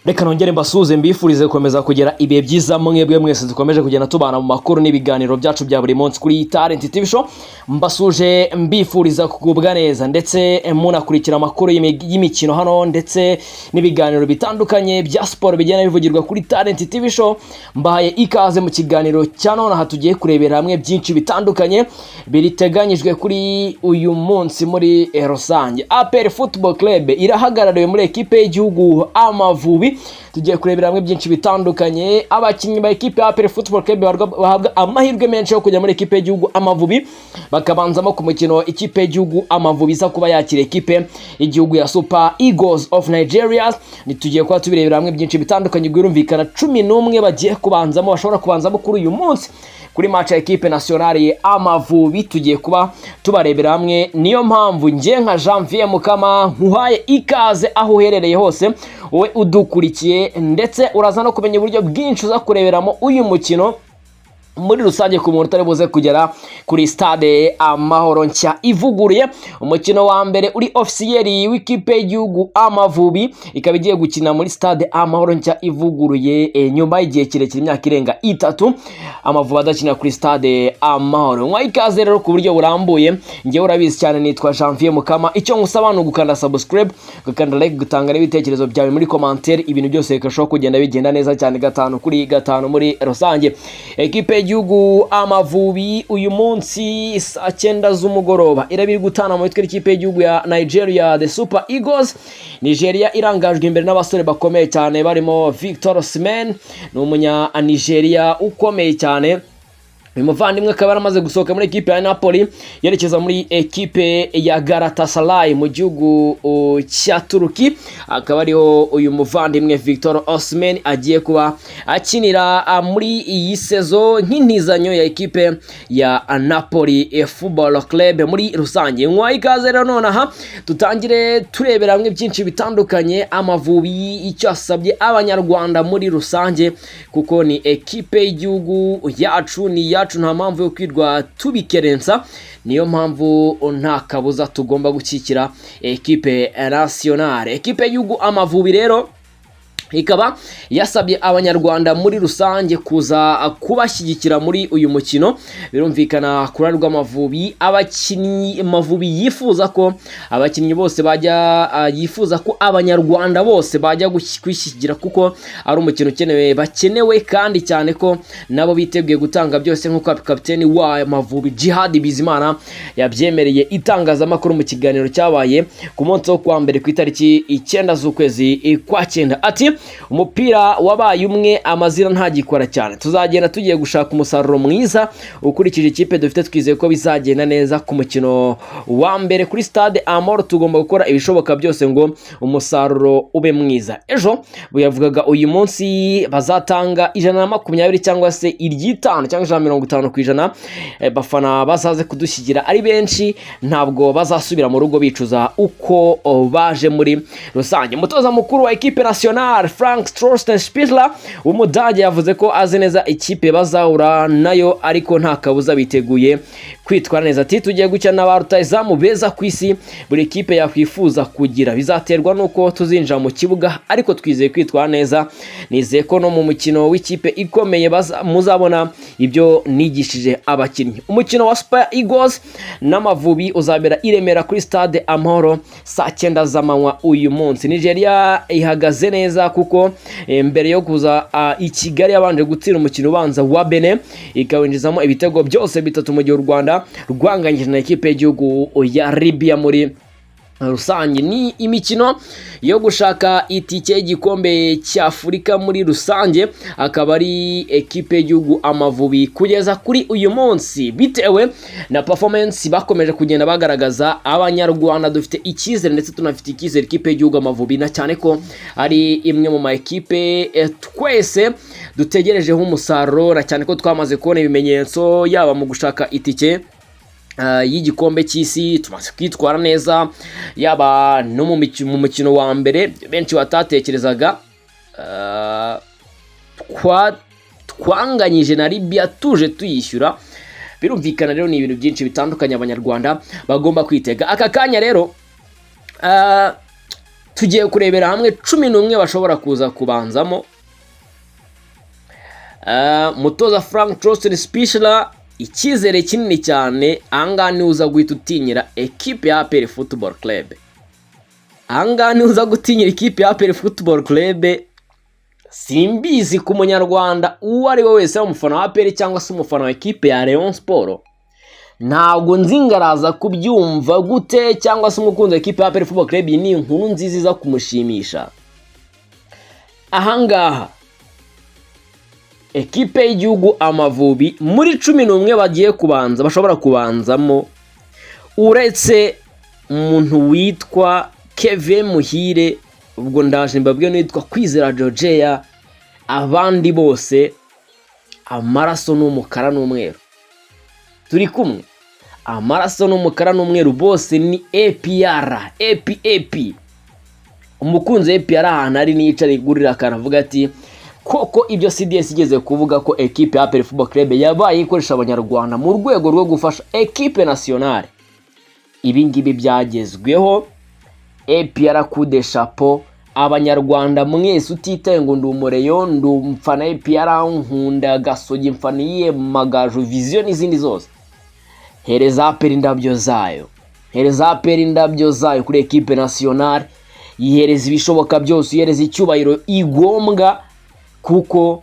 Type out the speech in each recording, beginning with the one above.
Reka nongere mbasuhuze, mbifurize gukomeza kugira ibihe byiza mwebwe mwese dukomeje kugenda tubana mu makuru n'ibiganiro byacu bya buri munsi kuri Talent TV Show. Mbasuje, mbifuriza kugubwa neza ndetse munakurikira amakuru y'imikino hano ndetse n'ibiganiro bitandukanye bya siporo bigenda bivugirwa kuri Talent TV Show. Mbahaye ikaze mu kiganiro cya none aha tugiye kurebera hamwe byinshi bitandukanye biriteganyijwe kuri uyu munsi muri rusange. APR Football Club irahagarariwe muri ekipe y'igihugu Amavubi. Tugiye kurebera hamwe byinshi bitandukanye. Abakinnyi ba ekipe ya APR Football Club bahabwa amahirwe menshi yo kujya muri ekipe y'igihugu Amavubi, bakabanzamo ku mukino ikipe y'igihugu Amavubi iza kuba yakira ekipe y'igihugu ya Super Eagles of Nigeria. Tugiye kuba tubirebera hamwe byinshi bitandukanye. Birumvikana, 11 bagiye kubanzamo, bashobora kubanzamo kuri uyu munsi kuri match ya ekipe nationale Amavubi, tugiye kuba tubarebera hamwe. Niyo mpamvu njye nka Janvier Mukama nkuhaye ikaze aho uherereye hose wowe udukurikiye, ndetse uraza no kumenya uburyo bwinshi uza kureberamo uyu mukino muri rusange ku muntu utari buze kugera kuri Stade Amahoro nshya ivuguruye. Umukino wa mbere uri officiel w'ikipe y'igihugu Amavubi ikaba igiye gukina muri Stade Amahoro nshya ivuguruye nyuma y'igihe kirekire, imyaka irenga 3 Amavubi adakina kuri Stade Amahoro. Mwa ikaze rero ku buryo burambuye. Ngewe urabizi cyane, nitwa Janvier Mukama. Icyo ngusaba ni ugukanda subscribe, ugakanda like, gutanga n'ibitekerezo byawe muri commentaire, ibintu byose bikarushaho kugenda bigenda neza cyane gatanu kuri gatanu muri rusange. Ekipe y'igihugu Amavubi uyu munsi saa 9 z'umugoroba iraba iri gutana mu mitwe n'ikipe y'igihugu ya Nigeria, the Super Eagles. Nigeria irangajwe imbere n'abasore bakomeye cyane barimo Victor Osimhen, ni umunya Nigeria ukomeye cyane. Uyu muvandimwe akaba yaramaze gusohoka muri ekipe ya Napoli yerekeza muri ekipe ya Galatasaray mu gihugu cya Turuki, akaba ariho uyu muvandimwe Victor Osimhen agiye kuba akinira muri iyi saison nk'intizanyo ya ekipe ya Napoli Football Club muri rusange. Nkwaye ikaze rero nonaha tutangire turebera hamwe byinshi bitandukanye, Amavubi icyo asabye Abanyarwanda muri rusange, kuko ni ekipe y'igihugu yacu, ni iyacu, nta mpamvu yo kwirwa tubikerensa. Niyo mpamvu nta kabuza tugomba gushyigikira ekipe nationale. Ekipe y'igihugu Amavubi rero ikaba yasabye Abanyarwanda muri rusange kuza kubashyigikira muri uyu mukino. Birumvikana, ku ruhande rw'Amavubi, abakinnyi Amavubi yifuza ko abakinnyi bose bajya, yifuza ko Abanyarwanda bose bajya kwishyigikira kuko ari umukino ukenewe, bakenewe kandi cyane ko nabo biteguye gutanga byose, nk'uko kapiteni wa Amavubi Jihad Bizimana yabyemereye itangazamakuru mu kiganiro cyabaye ku munsi wo kuwa mbere ku itariki 9 z'ukwezi kwa cyenda. Ati: "Umupira wabaye umwe, amazina ntagikora cyane. Tuzagenda tugiye gushaka umusaruro mwiza ukurikije ikipe dufite. Twizeye ko bizagenda neza ku mukino wa mbere kuri Stade Amahoro. Tugomba gukora ibishoboka byose ngo umusaruro ube mwiza." Ejo yavugaga uyu munsi bazatanga 120 cyangwa se iry'itanu cyangwa 150%. Bafana bazaze kudushyigikira ari benshi, ntabwo bazasubira mu rugo bicuza uko baje muri rusange. Umutoza mukuru wa ekipe nationale Frank Torsten Spittler w'Umudage yavuze ko azi neza ikipe bazahura nayo, ariko nta kabuza biteguye kwitwara neza. Ati: "Tugiye gukina na ba rutahizamu beza ku isi buri kipe yakwifuza kugira. Bizaterwa n'uko tuzinjira mu kibuga, ariko twizeye kwitwara neza. Nizeye ko no mu mukino w'ikipe ikomeye muzabona ibyo nigishije abakinnyi." Umukino wa Super Eagles n'Amavubi uzabera i Remera kuri Stade Amahoro saa 9 z'amanywa uyu munsi. Nigeria ihagaze neza kuko mbere yo kuza i Kigali yabanje gutsinda umukino ubanza wa Benin, ikawinjizamo ibitego byose bitatu, mu gihe u Rwanda rwanganyije na ekipe y'igihugu ya Libya muri rusange. Ni imikino yo gushaka itike y'igikombe cy'Afurika muri rusange, akaba ari ekipe y'igihugu Amavubi kugeza kuri uyu munsi, bitewe na performance bakomeje kugenda bagaragaza, Abanyarwanda dufite icyizere ndetse tunafite icyizere ikipe y'igihugu Amavubi, na cyane ko ari imwe mu ma ekipe twese dutegerejeho umusaruro, na cyane ko twamaze kubona ibimenyetso yaba mu gushaka itike y'igikombe cy'isi tumaze kwitwara neza, yaba no mu mukino wa mbere benshi batatekerezaga, twanganyije na Libya tuje tuyishyura. Birumvikana rero ni ibintu byinshi bitandukanye Abanyarwanda bagomba kwitega. Aka kanya rero tugiye kurebera hamwe 11 bashobora kuza kubanzamo. Mutoza Frank Torsten Spittler, icyizere kinini cyane. Ahangaha niwe uza guhita utinyira ekipe ya APR Football Club. Ahangaha niwe uza gutinyira ikipe ya APR Football Club. Simbizi ku Munyarwanda uwo ari we wese, umufana wa APR cyangwa se umufana wa ekipe ya Rayon Sport, ntabwo nzi ngo araza kubyumva gute, cyangwa se umukunzi wa ekipe ya APR Football Club, iyi ni inkuru nziza iza kumushimisha. Ahangaha ekipe y'igihugu Amavubi, muri 11 bagiye kubanza, bashobora kubanzamo, uretse umuntu witwa Kevin Muhire, ubwo ndaje mbabwiye n'uwitwa Kwizera Jojea, abandi bose amaraso ni umukara n'umweru. Turi kumwe, amaraso ni umukara n'umweru, bose ni APR APAP. Umukunzi wa APR ahantu ari niyicara igurira akantu avuga ati: "Koko ibyo CDS igeze kuvuga ko ekipe ya APR Football Club yabaye ikoresha Abanyarwanda mu rwego rwo gufasha équipe nationale, ibi ngibi byagezweho." APR, coup de chapeau. Abanyarwanda mwese, utitaye ngo ndi umureyo, ndi umfana APR, nkunda Gasogi, mfana iyihe, Magaju, Vision n'izindi zose, hereza APR indabyo zayo, hereza APR indabyo zayo kuri équipe nationale, yihereza ibishoboka byose, uyihereza icyubahiro igombwa, kuko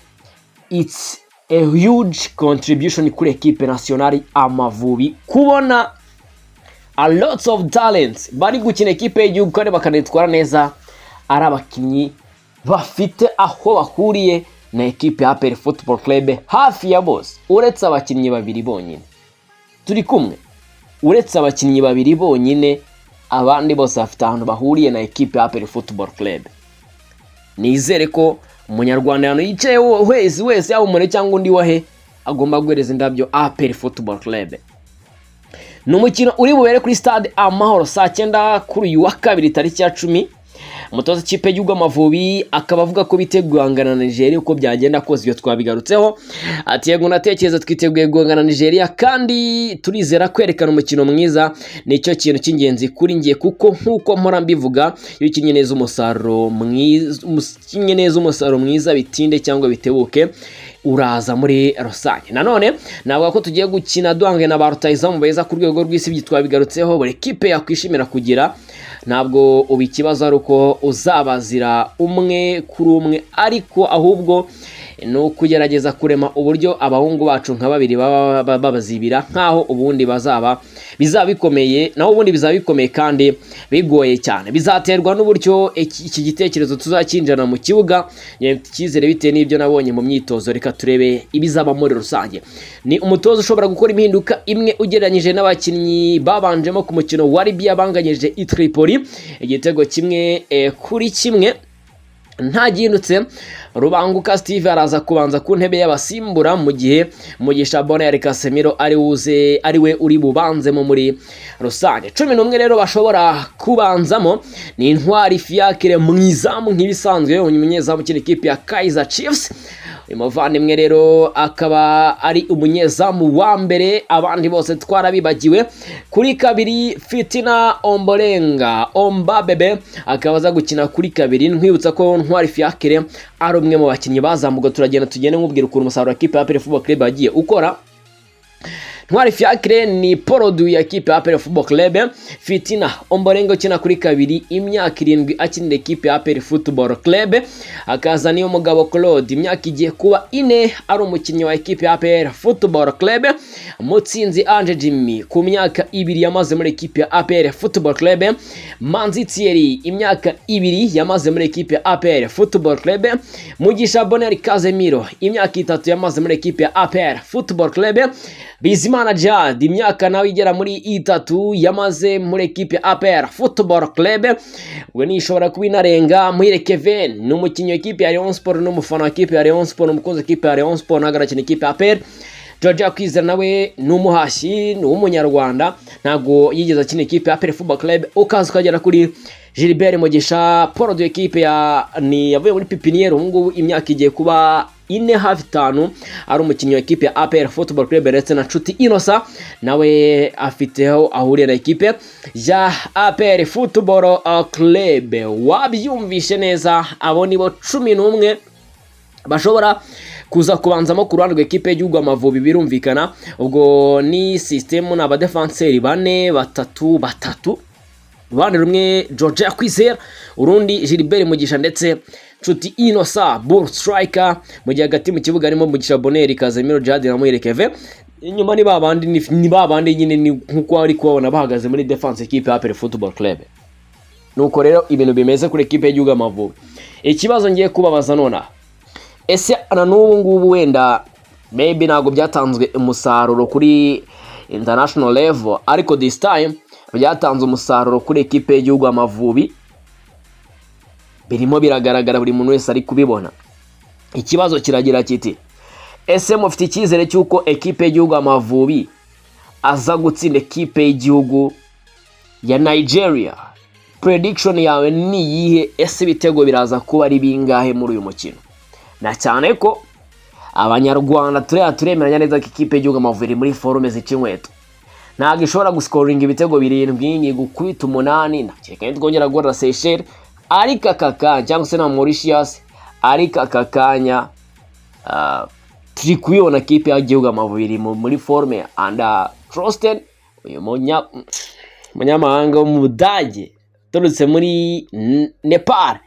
it's a huge contribution kuri équipe nationale Amavubi kubona a lots of talents bari gukina ekipe y'igihugu kandi bakanitwara neza, ari abakinnyi bafite aho bahuriye na ekipe ya APR Football Club hafi ya bose, uretse abakinnyi babiri bonyine. Turi kumwe, uretse abakinnyi babiri bonyine, abandi bose bafite ahantu bahuriye na ekipe ya APR Football Club. Nizere ko Umunyarwanda ahantu yicaye wese wese, yaba umure cyangwa undi wahe, agomba guhereza indabyo APR Football Club. Ni umukino uri bubere kuri Stade Amahoro saa 9 kuri uyu wa kabiri tariki ya 10. Umutoza ikipe y'igihugu Amavubi akaba avuga ko biteguye guhangana na Nigeria uko byagenda kose, ibyo twabigarutseho. Ati: "Yego, natekereza twiteguye guhangana na Nigeria kandi turizera kwerekana umukino mwiza, nicyo kintu cy'ingenzi kuri njye, kuko nk'uko mpora mbivuga, iyo ukinnye neza umusaruro mwiza, ukinnye neza umusaruro mwiza, bitinde cyangwa bitebuke uraza muri rusange. Nanone navuga ko tugiye gukina duhanganye na ba rutahizamu beza ku rwego rw'isi, ibyo twabigarutseho. Buri kipe yakwishimira kugira, ntabwo ubu ikibazo ari uko uzabazira umwe kuri umwe, ariko ahubwo ni ukugerageza kurema uburyo abahungu bacu nka babiri baba babazibira, nk'aho ubundi bazaba bizaba bikomeye, naho ubundi bizaba bikomeye kandi bigoye cyane. Bizaterwa n'uburyo iki gitekerezo tuzakinjirana mu kibuga. Icyizere bitewe n'ibyo nabonye mu myitozo, reka turebe ibizaba muri rusange." Ni umutoza ushobora gukora impinduka imwe ugereranyije n'abakinnyi babanjemo ku mukino wa Libya banganyije i Tripoli igitego 1-1. Nta gihindutse, Rubanguka Steve araza kubanza ku ntebe y'abasimbura, mu gihe Mugisha Bonheur Casemiro ari wuze ari we uri bubanzemo muri rusange. 11 rero bashobora kubanzamo ni Ntwari Fiacre mu izamu nk'ibisanzwe, umunyezamu ukina ikipe ya Kaizer Chiefs. Uyu muvandimwe rero akaba ari umunyezamu wa mbere, abandi bose twarabibagiwe. Kuri kabiri, Fitina Ombolenga Ombabebe akaba aza gukina kuri kabiri. Nkwibutsa ko Ntwari Fiacre ari umwe mu bakinnyi bazamuka, turagenda tugende nkubwira ukuntu umusaruro wa kipe ya APR Football Club yagiye ukora. Ntwari Fiacre ni produit ya ekipe ya APR Football Club. Fitina Ombolenga ukina kuri kabiri, imyaka 7 akinira ekipe ya APR Football Club. Akaza niyo mugabo Claude, imyaka igiye kuba 4 ari umukinnyi wa ekipe ya APR Football Club. Mutsinzi Ange Jimmy ku myaka 2 yamaze muri ekipe ya APR Football Club. Manzi Thierry, imyaka 2 yamaze muri ekipe ya APR Football Club. Mugisha Bonheur Casemiro, imyaka 3 yamaze muri ekipe ya APR Football Club. Bizimana Djihad, imyaka nawe igera muri 3 yamaze muri ekipe ya APR Football Club, we nishobora kuba inarenga. Muhire Kevin ni umukinnyi wa ekipe ya Rayon Sport n'umufana wa ekipe ya Rayon Sport, umukunzi wa ekipe ya Rayon Sport, ntabwo arakina ekipe ya APR. George Kwizera nawe ni umuhashyi, ni uw'umunyarwanda, ntabwo yigeze akina ikipe ya APR Football Club. Ukaza ukagera kuri Gilbert Mugisha Paul de ekipe ya ni yavuye muri Pépinière, ubu ngubu imyaka igiye kuba 4, hafi 5 ari umukinnyi wa ekipe ya APR Football Club, ndetse na Nshuti Innocent nawe afiteho ahuriye na ekipe ya APR Football Club. Wabyumvishe neza, abo nibo 11 bashobora kuza kubanzamo ku ruhande rw'ekipe y'igihugu Amavubi. Birumvikana ubwo ni système, ni abadefanseri bane, batatu batatu, uruhande rumwe George Kwizera, urundi Gilbert Mugisha ndetse Nshuti Innocent bull striker, mu gihe hagati mu kibuga harimo Mugisha Bonheur, Casemiro, Djihad na Muhire Kevin. Inyuma ni babandi nyine, ni nkuko ari kubabona bahagaze muri defense ekipe ya APR Football Club. Nuko rero ibintu bimeze kuri ekipe y'igihugu Amavubi. Ikibazo ngiye kubabaza nonaha: ese na n'ubu ngubu wenda maybe ntabwo byatanzwe umusaruro kuri international level, ariko this time byatanze umusaruro kuri ekipe y'igihugu Amavubi, birimo biragaragara, buri muntu wese ari kubibona. Ikibazo kiragira kiti: ese mufite icyizere cy'uko ekipe y'igihugu Amavubi aza gutsinda ekipe y'igihugu ya Nigeria? Prediction yawe ni iyihe? Ese ibitego biraza kuba ari bingahe muri uyu mukino? Na cyane ko Abanyarwanda turiya turemeranya neza ko ikipe y'igihugu Amavubi iri muri forme zica inkweto, ntabwo ishobora guscoringa ibitego 7 ngo igukubite 8, kereka twongera guhura na Seychelles, ariko aka kanya, cyangwa se na Mauritius, ariko aka kanya turi kubibona, kipe y'igihugu Amavubi iri muri forme. And Trosten, uyu munyamahanga wo mu Budage uturutse muri Nepal,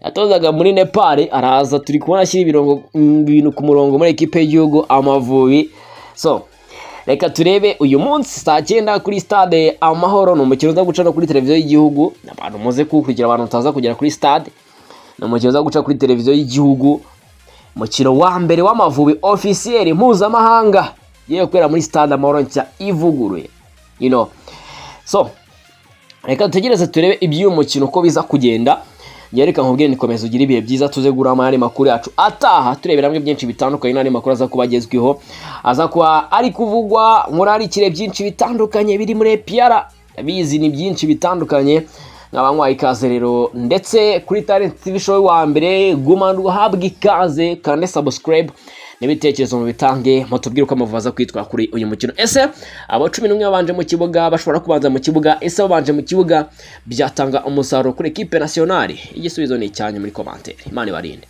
yatozaga muri Nepal, araza turi kubona ashyira ibintu ku murongo muri ekipe y'igihugu Amavubi. So reka turebe uyu munsi saa 9 kuri Stade Amahoro. Ni umukino uza guca no kuri televiziyo y'igihugu, abantu muze kuwukurikira, abantu mutaza kugera kuri stade, ni umukino uza guca kuri televiziyo y'igihugu, umukino wa mbere w'Amavubi officiel mpuzamahanga yewe kubera muri Stade Amahoro nshya ivuguruye. So reka dutegereze turebe iby'uyu mukino uko biza kugenda. Reka nkubwire, nikomeza ugire ibihe byiza, tuze guhura ayandi makuru yacu ataha, turebera hamwe byinshi bitandukanye n'andi makuru aza kuba agezweho, aza kuba ari kuvugwa. Murarikire byinshi bitandukanye biri muri APR, bizi ni byinshi bitandukanye. Nkaba nkwaye ikaze rero, ndetse kuri Talent TV Show wa mbere, gumana uhabwa ikaze, kandi subscribe n'ibitekerezo mu bitange, mutubwire uko Amavubi aza kwitwara kuri uyu mukino. Ese abo 11 babanje mu kibuga bashobora kubanza mu kibuga? Ese babanje mu kibuga byatanga umusaruro kuri ekipe nationale? Igisubizo ni icyanyu muri commentaire. Imana ibarinde.